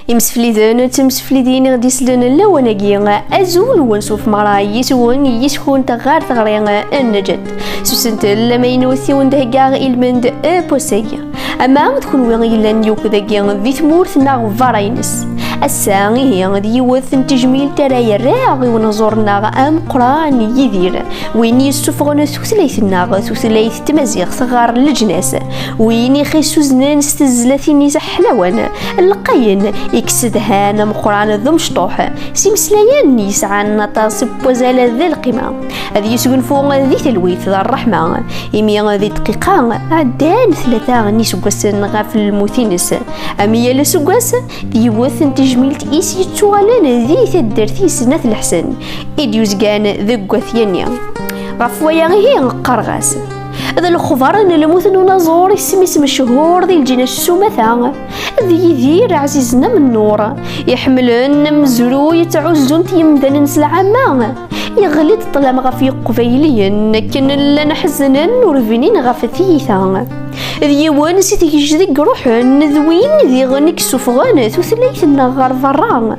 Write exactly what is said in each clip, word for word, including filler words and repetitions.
Imsefliden d timseflidin i ɣ-d-isellen lawan-agi, azul-nwen s ufmara yis-wen, yis-kunt ɣer teɣri n Neǧat. S usentel amaynut i wen-d-heggaɣ ilmend n wass-agi. Ama d kunwi yellan yakk dagi di tmurt neɣ berra-ines. Ass-a, ihi, d yiwet n tejmilt ara yerreɣ i unaẓur-nneɣ ameqqran Yidir, win yessufɣen tutlayt-nneɣ, tutlayt n tmaziɣt, ɣer leǧnas, win i ɣ-issuznen s tezlatin-is ḥlawan, lqayen, i yessedhan ameqqran d umecṭuḥ, s imeslayen yesɛan aṭas n wazal d lqima. Ad yesgunfu di talwit d ṛṛeḥma, imi di dqiqa ɛeddan tlata n yiseggasen ɣef lmut-ines. Am yal aseggas, d yiwet n tejmilt-is yettuɣalen di taddart-is n At Leḥsen, i d-yuzgan deg At Yanni. Ɣef waya ihi qqareɣ-as. D lexbar n lmut n unaẓur isem-is mechuṛ di leǧnas s umata. D Yidir ɛzizen am nnur, iḥemmlen amezruy, ttɛuzzun-t yimdanen s lɛamma. Yeɣli-d ṭṭlam ɣef Yiqbayliyen akken llan ḥeznen ur bnin ɣef tiyita. D yiwen si tgejdin i iruḥen, d win diɣen i yessufɣen tutlayt-nneɣ ɣer berra.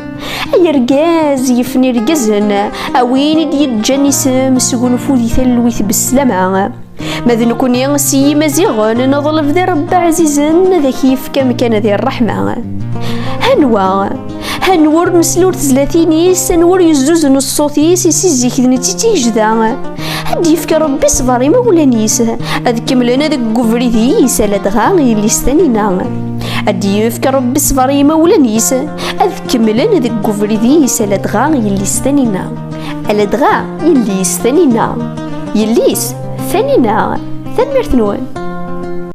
Ay argaz yifen irgazen, a win i d-yeǧǧan isem, sgunfu di talwit beslama. Ma d nekkni s yimaziɣen, neḍleb di Rebbi ɛzizen ad ak-yefk amkan di ṛṛeḥma. Anwa? Anwa ur nesli ur tezlatin-is, anwa ur yezzuzen ṣṣut-is, i si zik d netta i tt-yejda? Ad d-yefk Rebbi ṣṣber i imawlan-is, ad kemmlen deg ubrid-is, aladɣa yelli-s Tanina. Ad d-yefk Rebbi ṣṣber i imawlan-is, ad kemmlen deg ubrid-is, aladɣa yelli-s Tanina. Aladɣa yelli-s Tanina. Yelli-s Tanina. Tanemmirt-nwen.